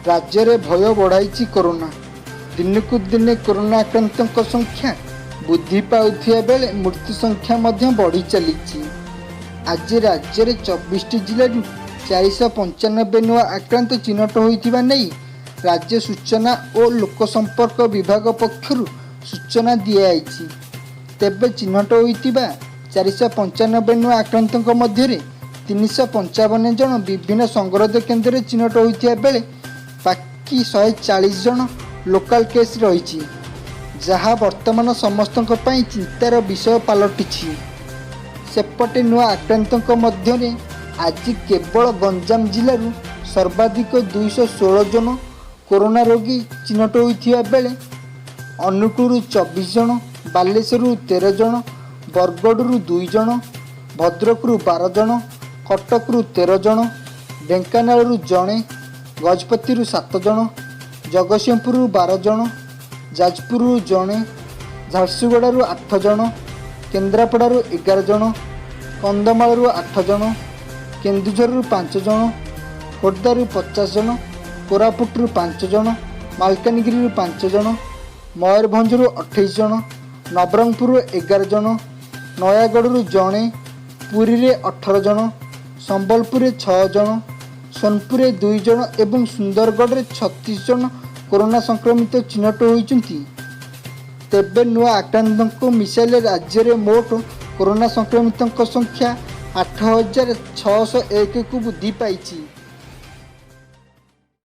ରାଜ୍ୟରେ ଭୟ ବଢ଼ାଇଛି କରୋନା। ଦିନକୁ ଦିନ କରୋନା ଆକ୍ରାନ୍ତଙ୍କ ସଂଖ୍ୟା ବୃଦ୍ଧି ପାଉଥିବା ବେଳେ ମୃତ୍ୟୁ ସଂଖ୍ୟା ମଧ୍ୟ ବଢ଼ି ଚାଲିଛି। ଆଜି ରାଜ୍ୟରେ 24ଟି ଜିଲ୍ଲାରୁ 495 ନୂଆ ଆକ୍ରାନ୍ତ ଚିହ୍ନଟ ହୋଇଥିବା ନେଇ ରାଜ୍ୟ ସୂଚନା ଓ ଲୋକସମ୍ପର୍କ ବିଭାଗ ପକ୍ଷରୁ ସୂଚନା ଦିଆଯାଇଛି। ତେବେ ଚିହ୍ନଟ ହୋଇଥିବା 495 ନୂଆ ଆକ୍ରାନ୍ତଙ୍କ ମଧ୍ୟରେ 355 ଜଣ ବିଭିନ୍ନ ସଙ୍ଗରୋଧ କେନ୍ଦ୍ରରେ ଚିହ୍ନଟ ହୋଇଥିବା ବେଳେ ବାକି 140 ଜଣ ଲୋକାଲ କେସ୍ ରହିଛି, ଯାହା ବର୍ତ୍ତମାନ ସମସ୍ତଙ୍କ ପାଇଁ ଚିନ୍ତାର ବିଷୟ ପାଲଟିଛି। ସେପଟେ ନୂଆ ଆକ୍ରାନ୍ତଙ୍କ ମଧ୍ୟରେ ଆଜି କେବଳ ଗଞ୍ଜାମ ଜିଲ୍ଲାରୁ ସର୍ବାଧିକ 216 ଜଣ କରୋନା ରୋଗୀ ଚିହ୍ନଟ ହୋଇଥିବା ବେଳେ ଅନୁଗୁଳରୁ 24 ଜଣ, ବାଲେଶ୍ୱରରୁ 13 ଜଣ, ବରଗଡ଼ରୁ 2 ଜଣ, ଭଦ୍ରକରୁ 12 ଜଣ, କଟକରୁ 13 ଜଣ, ଢେଙ୍କାନାଳରୁ ଜଣେ, ଗଜପତିରୁ 7 ଜଣ, ଜଗତସିଂହପୁରରୁ 12 ଜଣ, ଯାଜପୁରରୁ ଜଣେ, ଝାରସୁଗୁଡ଼ାରୁ 8 ଜଣ, କେନ୍ଦ୍ରାପଡ଼ାରୁ 11 ଜଣ, କନ୍ଧମାଳରୁ 8 ଜଣ, କେନ୍ଦୁଝରରୁ 5 ଜଣ, ଖୋର୍ଦ୍ଧାରୁ 50 ଜଣ, କୋରାପୁଟରୁ 5 ଜଣ, ମାଲକାନଗିରିରୁ 5 ଜଣ, ମୟୂରଭଞ୍ଜରୁ 28 ଜଣ, ନବରଙ୍ଗପୁରରୁ 11 ଜଣ, ନୟାଗଡ଼ରୁ ଜଣେ, ପୁରୀରେ 18 ଜଣ, ସମ୍ବଲପୁରରେ 6 ଜଣ, ସୋନପୁରରେ 2 ଜଣ ଏବଂ ସୁନ୍ଦରଗଡ଼ରେ 36 ଜଣ କରୋନା ସଂକ୍ରମିତ ଚିହ୍ନଟ ହୋଇଛନ୍ତି। ତେବେ ନୂଆ ଆକ୍ରାନ୍ତଙ୍କୁ ମିଶାଇଲେ ରାଜ୍ୟରେ ମୋଟ କରୋନା ସଂକ୍ରମିତଙ୍କ ସଂଖ୍ୟା 8601କୁ ବୃଦ୍ଧି ପାଇଛି।